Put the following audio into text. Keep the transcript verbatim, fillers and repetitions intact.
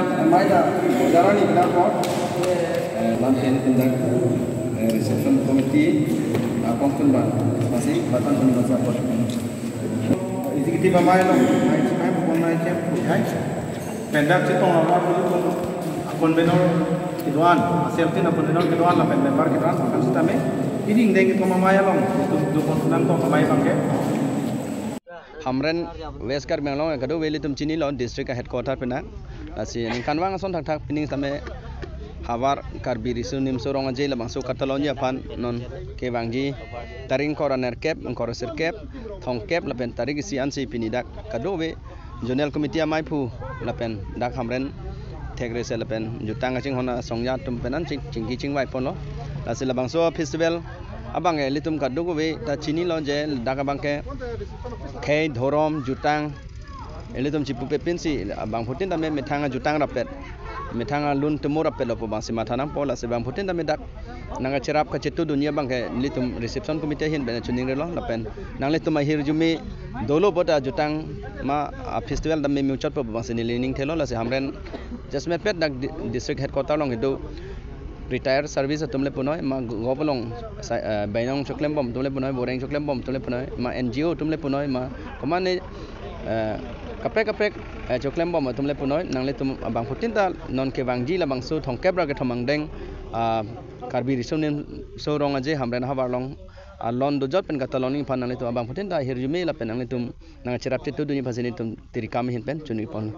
Amai ta bojar arni kenangkok, eh, lam pen pindak, eh, reception committee, akong pun ba, masih batang pun ba sa. Executive amai along, nai chipai pun nai chem, hai. Pendak chetong lawan dulu pun, convenor kedoan, asel tin convenor kedoan lapen member kedoan, makan sitame. Ini deng itu amai along, itu dukun senang to amai bangke. Hamren West Karbi Anglong kadokave ilitum chinilo district headquarter pen. Lasi ningkan vang ason thakthak pining sitame havar Karbi Riso Nimso Rong Aje labangso katalonji aphan non kevangji tarik ingkoi ra nerkep, ingkoi ra sirkep, thomkep lapen tarik isi ansi pini dak kadokave zonal committee amai aphu lapen dak Hamren thekre se lapen jutang kachinghon asongja atum pen an ching, chingki chingvai ponlo. Lasi labangso festival abangke ilitum kadokave ta chinilo je dak abangke khei dhorom jutang ilitum chipupe pinsi abangphutin tame methang ajutang rapet, methang alun temo rapet lo pu abangsi matha nangpo. Lasi abangphutin tame dak nangkacherap kachetudunji abangke ilitum reception committee ahin pen chiningrilo lapen nanglitum ahirjume dolo bot ajutang ma a festival tame muchot po pu abangsi neli ning thelo. Lasi Hamren jasemet pet dak di-, district headquarter along kedo retired service atum le punoi, ma government along sa-, eh, bainong choklem bom atum le punoi, boreng choklem bom atum le punoi, ma N G O atum le punoi, ma komane, eh, kaprek kaprek, eh, choklem bom atum le punoi, nanglitum abangphutin ta non kevangji labangso thomkep ra kethom angdeng, ah, Karbi Riso Nimso Rong Aje Hamren havar along alon dojot pen katalon aphan nanglitum abangphutin ta ahirjume lapen nanglitum nangcherap chetudunji aphansi nelitum tirikam ahin pen chunipon.